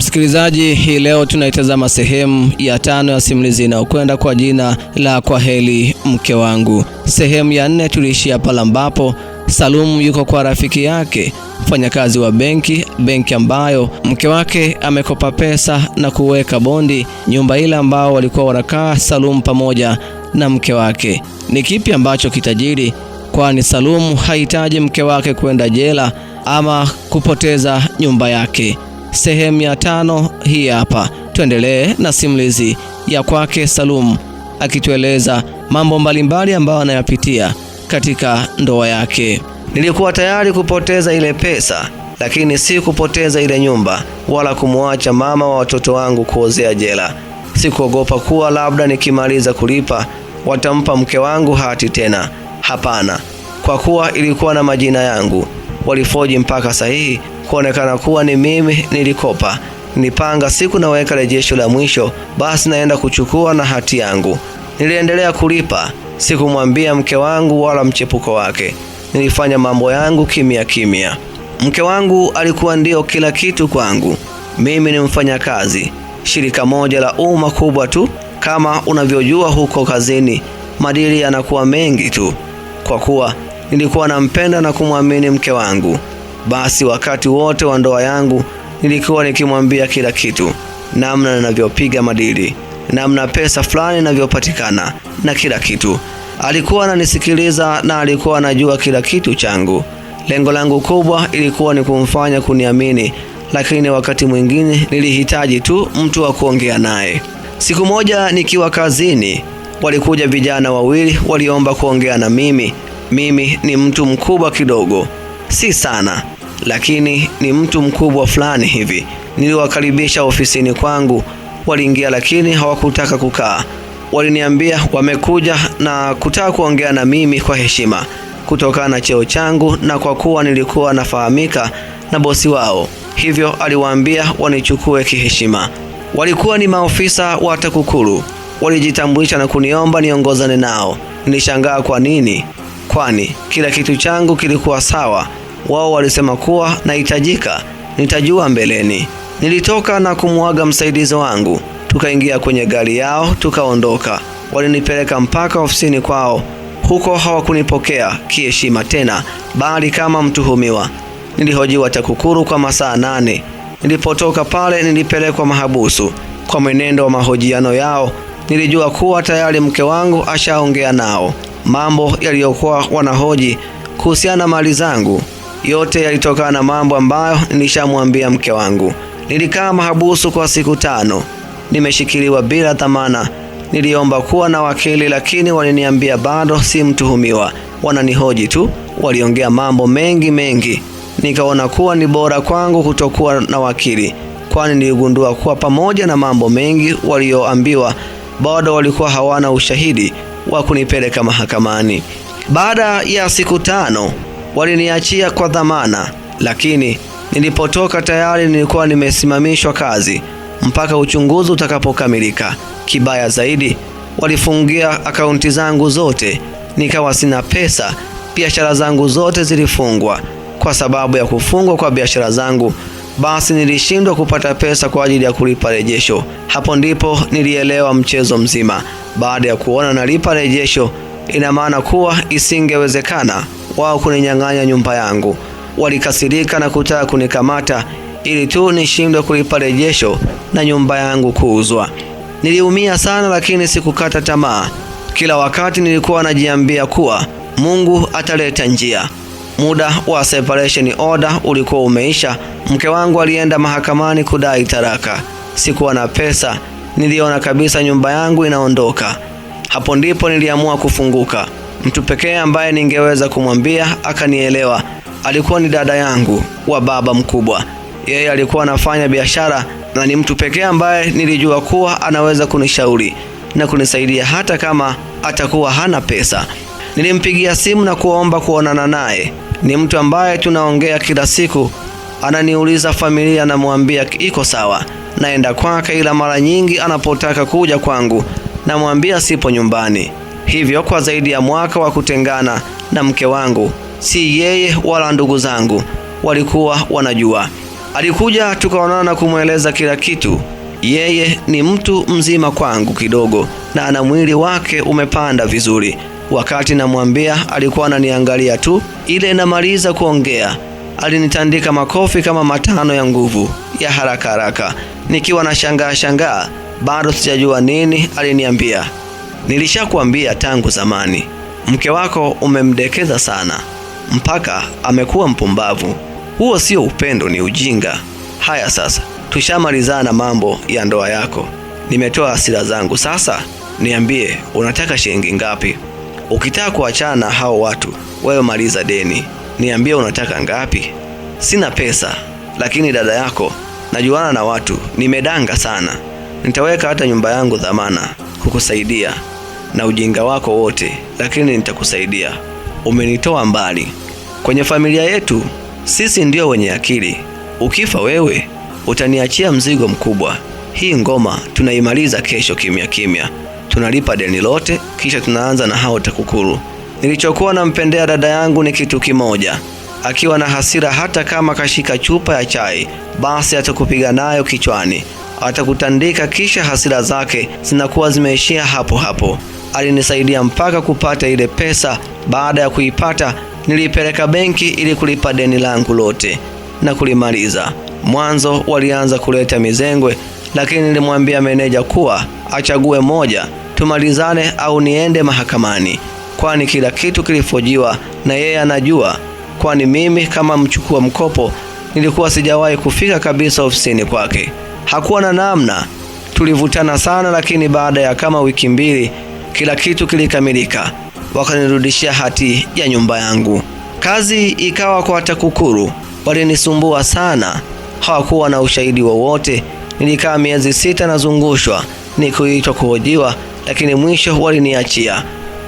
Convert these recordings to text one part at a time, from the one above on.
Msikilizaji, hii leo tunaitazama sehemu ya 5 ya simulizi inayokwenda kwa jina la Kwaheri Mke Wangu. Sehemu ya 4 tuliishia pale ambapo Salum yuko kwa rafiki yake mfanyakazi wa benki, benki ambayo mke wake amekopa pesa na kuweka bondi nyumba ile ambao walikuwa wanakaa Salum pamoja na mke wake. Ni kipi ambacho kitajiri? Kwani Salum hahitaji mke wake kwenda jela ama kupoteza nyumba yake. Sehemu ya 5 hii hapa. Tuendelee na simulizi ya kwake Salum akitueleza mambo mbalimbali ambayo anayapitia katika ndoa yake. Nilikuwa tayari kupoteza ile pesa, lakini si kupoteza ile nyumba wala kumwacha mama wa watoto wangu kuozea jela. Sikuogopa kuwa labda nikimaliza kulipa watampa mke wangu hati tena. Hapana, kwa kuwa ilikuwa na majina yangu. Walifoji mpaka sahihi kuonekana kuwa ni mimi nilikopa. Nilipanga siku naweka rejesho la mwisho, basi naenda kuchukua na hati yangu. Niliendelea kulipa, sikumwambia mke wangu wala mchepuko wake. Nilifanya mambo yangu kimya kimya. Mke wangu alikuwa ndio kila kitu kwangu. Mimi ni mfanyakazi shirika moja la umma kubwa tu. Kama unavyojua huko kazini madili yanakuwa mengi tu. Kwa kuwa nilikuwa nampenda na kumwamini mke wangu, basi wakati wote wa ndoa yangu nilikuwa nikimwambia kila kitu, namna ninavyopiga madili, namna pesa fulani inavyopatikana na kila kitu. Alikuwa ananisikiliza na alikuwa anajua kila kitu changu. Lengo langu kubwa ilikuwa ni kumfanya kuniamini, lakini wakati mwingine nilihitaji tu mtu wa kuongea naye. Siku moja nikiwa kazini, walikuja vijana wawili waliomba kuongea na mimi. Mimi ni mtu mkubwa kidogo, si sana, lakini ni mtu mkubwa fulani hivi. Niliwakaribisha ofisini kwangu. Waliingia lakini hawakutaka kukaa. Waliniambia wamekuja na kutaka kuongea na mimi kwa heshima kutokana na cheo changu na kwa kuwa nilikuwa nafahamika na bosi wao, hivyo aliwaambia wanichukue kiheshima. Walikuwa ni maofisa wa TAKUKURU. Walijitambulisha na kuniomba niongozane nao. Nilishangaa kwa nini, kwani kila kitu changu kilikuwa sawa. Wao walisema kuwa nahitajika, nitajua mbeleni. Nilitoka na kumwaga msaidizi wangu, tukaingia kwenye gari yao tukaondoka. Walinipeleka mpaka ofisini kwao. Huko hawakunipokea kiheshima tena, bali kama mtuhumiwa. Nilihojiwa TAKUKURU kwa masaa 8. Nilipotoka pale nilipelekwa mahabusu. Kwa mwenendo wa mahojiano yao nilijua kuwa tayari mke wangu ashaongea nao. Mambo yaliyokuwa wanahoji kuhusiana na mali zangu yote yalitokana na mambo ambayo nilishamwambia mke wangu. Nilikaa mahabusu kwa siku 5, nimeshikiliwa bila dhamana. Niliomba kuwa na wakili, lakini waliniambia bado si mtuhumiwa, wananihoji tu. Waliongea mambo mengi mengi. Nikaona kuwa ni bora kwangu kutokuwa na wakili, kwani niligundua kuwa pamoja na mambo mengi walioambiwa, bado walikuwa hawana ushahidi wa kunipeleka mahakamani. Baada ya siku 5 waliniachia kwa dhamana, lakini nilipotoka tayari nilikuwa nimesimamishwa kazi mpaka uchunguzi utakapokamilika. Kibaya zaidi, walifungia akaunti zangu zote, nikawa sina pesa. Biashara zangu zote zilifungwa. Kwa sababu ya kufungwa kwa biashara zangu, basi nilishindwa kupata pesa kwa ajili ya kulipa rejesho. Hapo ndipo nilielewa mchezo mzima. Baada ya kuona nalipa rejesho, ina maana kuwa isingewezekana wao kuninyang'anya nyumba yangu. Walikasirika na kutaka kunikamata ili tu nishindwe kulipa rejesho na nyumba yangu kuuzwa. Niliumia sana, lakini sikukata tamaa. Kila wakati nilikuwa najiambia kuwa Mungu ataleta njia. Muda wa separation order ulikuwa umeisha. Mke wangu alienda mahakamani kudai talaka. Sikuwa na pesa, niliona kabisa nyumba yangu inaondoka. Hapo ndipo niliamua kufunguka. Mtu pekee ambaye ningeweza kumwambia akanielewa alikuwa ni dada yangu wa baba mkubwa. Yeye alikuwa anafanya biashara na ni mtu pekee ambaye nilijua kuwa anaweza kunishauri na kunisaidia hata kama atakuwa hana pesa. Nilimpigia simu na kuomba kuonana naye. Ni mtu ambaye tunaongea kila siku, ananiuliza familia, namwambia iko sawa, naenda kwake, ila mara nyingi anapotaka kuja kwangu namwambia sipo nyumbani. Hivyo kwa zaidi ya mwaka wa kutengana na mke wangu, si yeye wala ndugu zangu walikuwa wanajua. Alikuja tukaonana na kumweleza kila kitu. Yeye ni mtu mzima kwangu kidogo na ana mwili wake umepanda vizuri. Wakati namwambia alikuwa ananiangalia tu. Ile namaliza kuongea alinitandika makofi kama matano ya nguvu ya haraka haraka, nikiwa na shangaa shangaa, bado sijajua nini aliniambia. Nilishakuambia tangu zamani, mke wako umemdekeza sana mpaka amekuwa mpumbavu. Huo sio upendo, ni ujinga. Haya sasa, tushamalizana mambo ya ndoa yako, nimetoa hasira zangu. Sasa niambie, unataka shilingi ngapi? Ukitaka kuachana hao watu, wewe maliza deni. Niambie unataka ngapi? Sina pesa, lakini dada yako najuana na watu, nimedanga sana. Nitaweka hata nyumba yangu dhamana kukusaidia na ujinga wako wote, lakini nitakusaidia. Umenitoa mbali. Kwenye familia yetu sisi ndio wenye akili. Ukifa wewe utaniachia mzigo mkubwa. Hii ngoma tunaimaliza kesho kimya kimya, tunalipa deni lote, kisha tunaanza na hao TAKUKURU. Nilichokuwa nampendea dada yangu ni kitu kimoja: akiwa na hasira, hata kama kashika chupa ya chai, basi atakupiga nayo kichwani, atakutandika, kisha hasira zake zinakuwa zimeishia hapo hapo. Alinisaidia mpaka kupata ile pesa. Baada ya kuipata, nilipeleka benki ili kulipa deni langu lote na kulimaliza. Mwanzo walianza kuleta mizengwe, lakini nilimwambia meneja kuwa achague moja, tumalizane au niende mahakamani, kwani kila kitu kilifojiwa na yeye anajua, kwani mimi kama mchukua mkopo nilikuwa sijawahi kufika kabisa ofisini kwake. Hakuwa na namna, tulivutana sana, lakini baada ya kama wiki mbili kila kitu kilikamilika. Wakanirudishia hati ya nyumba yangu. Kazi ikawa kwa TAKUKURU. Walinisumbua sana, hawakuwa na ushahidi wowote. Nilikaa miezi 6 nazungushwa, nikuitwa kuhojiwa, lakini mwisho waliniachia.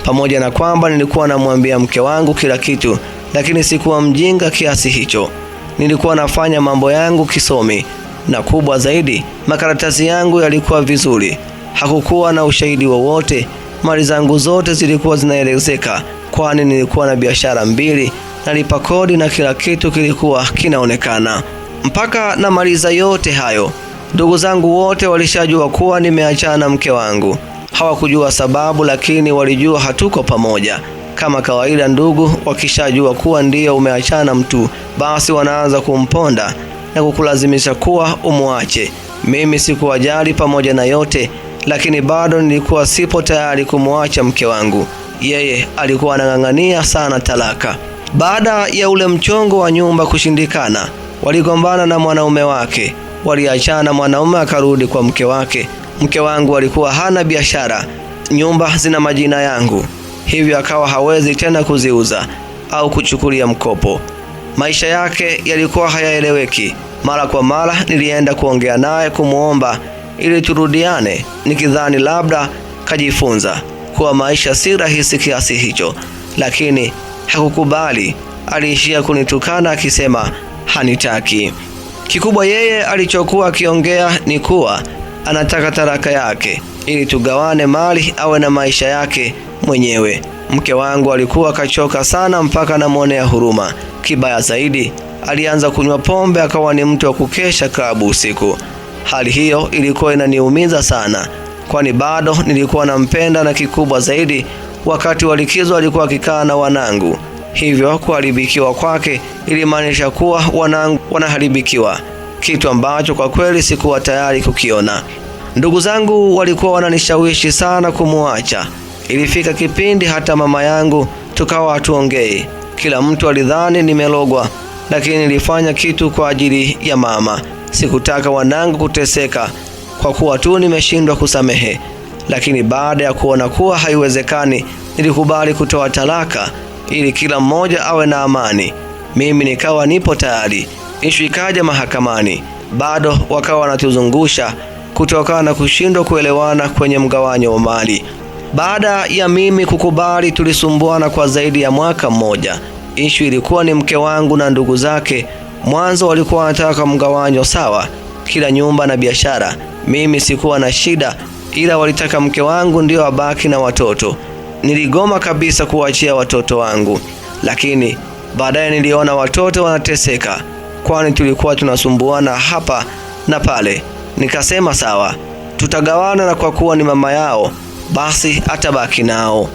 Pamoja na kwamba nilikuwa namwambia mke wangu kila kitu, lakini sikuwa mjinga kiasi hicho. Nilikuwa nafanya mambo yangu kisomi, na kubwa zaidi, makaratasi yangu yalikuwa vizuri. Hakukuwa na ushahidi wowote. Mali zangu zote zilikuwa zinaelezeka, kwani nilikuwa na biashara 2, nalipa kodi na kila kitu kilikuwa kinaonekana. Mpaka namaliza yote hayo, ndugu zangu wote walishajua kuwa nimeachana mke wangu. Hawakujua sababu, lakini walijua hatuko pamoja. Kama kawaida, ndugu wakishajua kuwa ndiyo umeachana mtu, basi wanaanza kumponda na kukulazimisha kuwa umuache. Mimi sikuwajali pamoja na yote, lakini bado nilikuwa sipo tayari kumuacha mke wangu. Yeye alikuwa anang'ang'ania sana talaka. Baada ya ule mchongo wa nyumba kushindikana, waligombana na mwanaume wake. Waliachana, mwanaume akarudi kwa mke wake. Mke wangu alikuwa hana biashara, nyumba zina majina yangu, hivyo akawa hawezi tena kuziuza au kuchukulia mkopo. Maisha yake yalikuwa hayaeleweki. Mara kwa mara nilienda kuongea naye kumuomba ili turudiane, nikidhani labda kajifunza kuwa maisha si rahisi kiasi hicho, lakini hakukubali. Aliishia kunitukana akisema hanitaki. Kikubwa yeye alichokuwa akiongea ni kuwa anataka talaka yake ili tugawane mali, awe na maisha yake mwenyewe. Mke wangu alikuwa kachoka sana mpaka namwonea huruma. Kibaya zaidi, alianza kunywa pombe, akawa ni mtu wa kukesha klabu usiku. Hali hiyo ilikuwa inaniumiza sana, kwani bado nilikuwa nampenda, na kikubwa zaidi, wakati wa likizo alikuwa akikaa na wanangu. Hivyo kuharibikiwa kwake ilimaanisha kuwa wanangu wanaharibikiwa, kitu ambacho kwa kweli sikuwa tayari kukiona. Ndugu zangu walikuwa wananishawishi sana kumuacha. Ilifika kipindi hata mama yangu tukawa hatuongei. Kila mtu alidhani nimelogwa, lakini nilifanya kitu kwa ajili ya mama. Sikutaka wanangu kuteseka kwa kuwa tu nimeshindwa kusamehe. Lakini baada ya kuona kuwa haiwezekani, nilikubali kutoa talaka ili kila mmoja awe na amani. Mimi nikawa nipo tayari. Ishu ikaja mahakamani, bado wakawa wanatuzungusha kutokana na kushindwa kuelewana kwenye mgawanyo wa mali. Baada ya mimi kukubali, tulisumbuana kwa zaidi ya mwaka mmoja. Ishu ilikuwa ni mke wangu na ndugu zake. Mwanzo walikuwa wanataka mgawanyo sawa, kila nyumba na biashara. Mimi sikuwa na shida, ila walitaka mke wangu ndio abaki na watoto. Niligoma kabisa kuachia watoto wangu, lakini baadaye niliona watoto wanateseka. kwani tulikuwa tunasumbuana hapa na pale. Nikasema sawa, tutagawana, na kwa kuwa ni mama yao basi atabaki nao.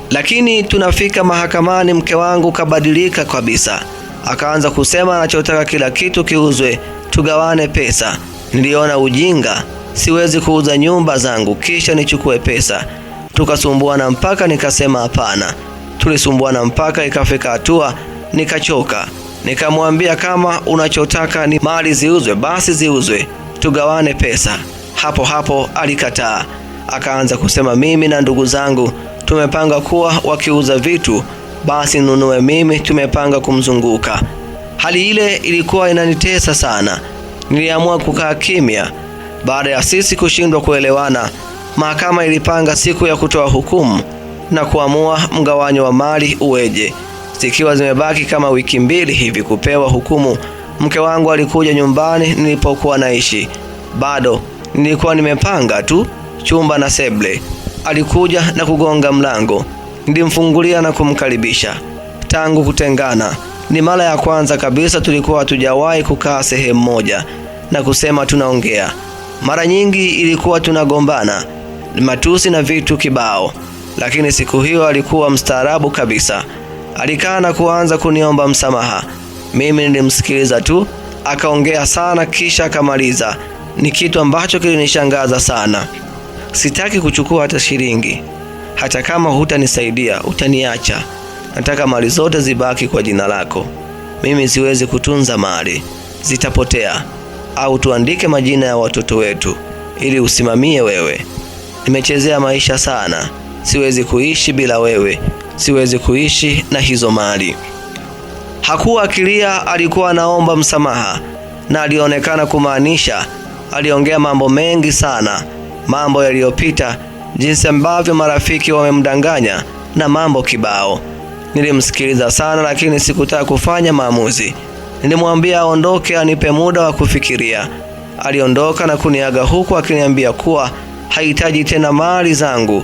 Lakini tunafika mahakamani, mke wangu kabadilika kabisa, akaanza kusema anachotaka kila kitu kiuzwe, tugawane pesa. Niliona ujinga, siwezi kuuza nyumba zangu kisha nichukue pesa. Tukasumbuana mpaka nikasema hapana. Tulisumbuana mpaka ikafika hatua nikachoka, nikamwambia kama unachotaka ni mali ziuzwe, basi ziuzwe, tugawane pesa. Hapo hapo alikataa, akaanza kusema mimi na ndugu zangu tumepanga kuwa wakiuza vitu basi nunue mimi, tumepanga kumzunguka. Hali ile ilikuwa inanitesa sana. Niliamua kukaa kimya. Baada ya sisi kushindwa kuelewana, mahakama ilipanga siku ya kutoa hukumu na kuamua mgawanyo wa mali uweje. Zikiwa zimebaki kama wiki mbili hivi kupewa hukumu, mke wangu alikuja nyumbani nilipokuwa naishi. Bado nilikuwa nimepanga tu chumba na seble. Alikuja na kugonga mlango, nilimfungulia na kumkaribisha. Tangu kutengana ni mara ya kwanza kabisa tulikuwa hatujawahi kukaa sehemu moja na kusema tunaongea. Mara nyingi ilikuwa tunagombana, matusi na vitu kibao, lakini siku hiyo alikuwa mstaarabu kabisa. Alikaa na kuanza kuniomba msamaha. Mimi nilimsikiliza tu, akaongea sana kisha akamaliza. Ni kitu ambacho kilinishangaza sana. Sitaki kuchukua hata shilingi, hata kama hutanisaidia, utaniacha. Nataka mali zote zibaki kwa jina lako. Mimi siwezi kutunza mali, zitapotea. Au tuandike majina ya watoto wetu ili usimamie wewe. Nimechezea maisha sana, siwezi kuishi bila wewe, siwezi kuishi na hizo mali. Hakuwa akilia, alikuwa anaomba msamaha na alionekana kumaanisha. Aliongea mambo mengi sana, mambo yaliyopita, jinsi ambavyo marafiki wamemdanganya na mambo kibao. Nilimsikiliza sana, lakini sikutaka kufanya maamuzi. Nilimwambia aondoke, anipe muda wa kufikiria. Aliondoka na kuniaga huku akiniambia kuwa hahitaji tena mali zangu,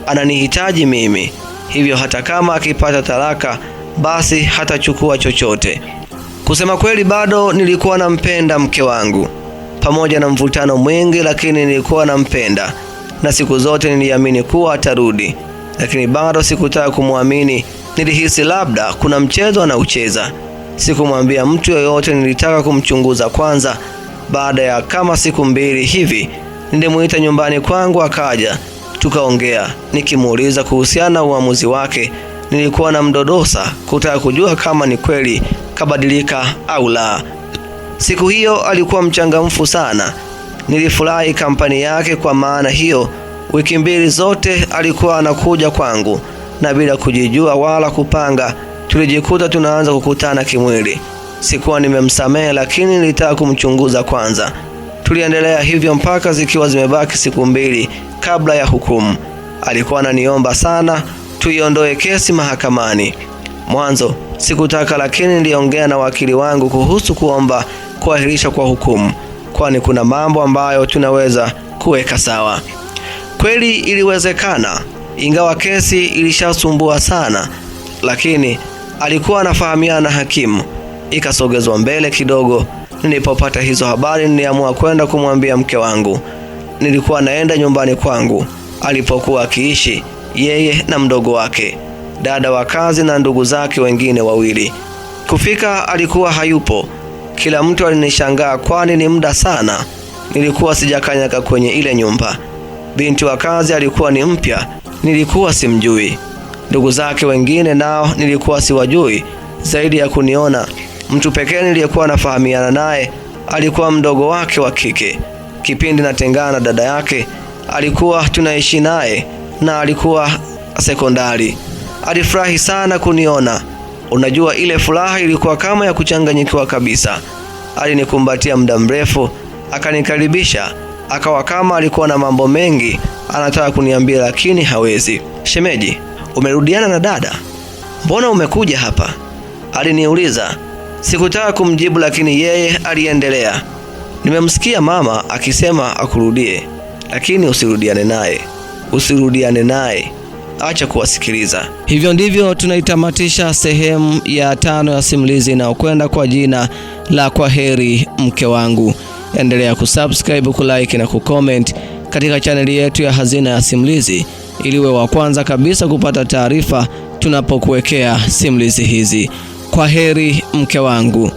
ananihitaji mimi. Hivyo hata kama akipata talaka basi hatachukua chochote. Kusema kweli, bado nilikuwa nampenda mke wangu, pamoja na mvutano mwingi, lakini nilikuwa nampenda na siku zote niliamini kuwa atarudi, lakini bado sikutaka kumwamini. Nilihisi labda kuna mchezo anaucheza. Sikumwambia mtu yoyote, nilitaka kumchunguza kwanza. Baada ya kama siku mbili hivi, nilimuita nyumbani kwangu, akaja tukaongea, nikimuuliza kuhusiana na uamuzi wake. Nilikuwa na mdodosa kutaka kujua kama ni kweli kabadilika au la. Siku hiyo alikuwa mchangamfu sana. Nilifurahi kampani yake. Kwa maana hiyo, wiki mbili zote alikuwa anakuja kwangu, na bila kujijua wala kupanga, tulijikuta tunaanza kukutana kimwili. Sikuwa nimemsamehe, lakini nilitaka kumchunguza kwanza. Tuliendelea hivyo mpaka zikiwa zimebaki siku mbili kabla ya hukumu. Alikuwa ananiomba sana tuiondoe kesi mahakamani. Mwanzo sikutaka, lakini niliongea na wakili wangu kuhusu kuomba kuahirisha kwa hukumu, kwani kuna mambo ambayo tunaweza kuweka sawa. Kweli iliwezekana, ingawa kesi ilishasumbua sana, lakini alikuwa anafahamiana na hakimu. Ikasogezwa mbele kidogo. Nilipopata hizo habari, niliamua kwenda kumwambia mke wangu. Nilikuwa naenda nyumbani kwangu alipokuwa akiishi yeye na mdogo wake, dada wa kazi na ndugu zake wengine wawili. Kufika alikuwa hayupo. Kila mtu alinishangaa, kwani ni muda sana nilikuwa sijakanyaga kwenye ile nyumba. Binti wa kazi alikuwa ni mpya, nilikuwa simjui. Ndugu zake wengine nao nilikuwa siwajui zaidi ya kuniona. Mtu pekee niliyekuwa nafahamiana naye alikuwa mdogo wake wa kike. Kipindi natengana na dada yake, alikuwa tunaishi naye na alikuwa sekondari. Alifurahi sana kuniona. Unajua, ile furaha ilikuwa kama ya kuchanganyikiwa kabisa. Alinikumbatia muda mrefu, akanikaribisha, akawa kama alikuwa na mambo mengi anataka kuniambia, lakini hawezi. Shemeji, umerudiana na dada? Mbona umekuja hapa? Aliniuliza. Sikutaka kumjibu, lakini yeye aliendelea. Nimemsikia mama akisema akurudie, lakini usirudiane naye, usirudiane naye. Acha kuwasikiliza. Hivyo ndivyo tunaitamatisha sehemu ya 5 ya simulizi inayokwenda kwa jina la Kwaheri Mke Wangu. Endelea kusubscribe, kulike na kucomment katika chaneli yetu ya Hazina ya Simulizi ili uwe wa kwanza kabisa kupata taarifa tunapokuwekea simulizi hizi. Kwaheri Mke Wangu.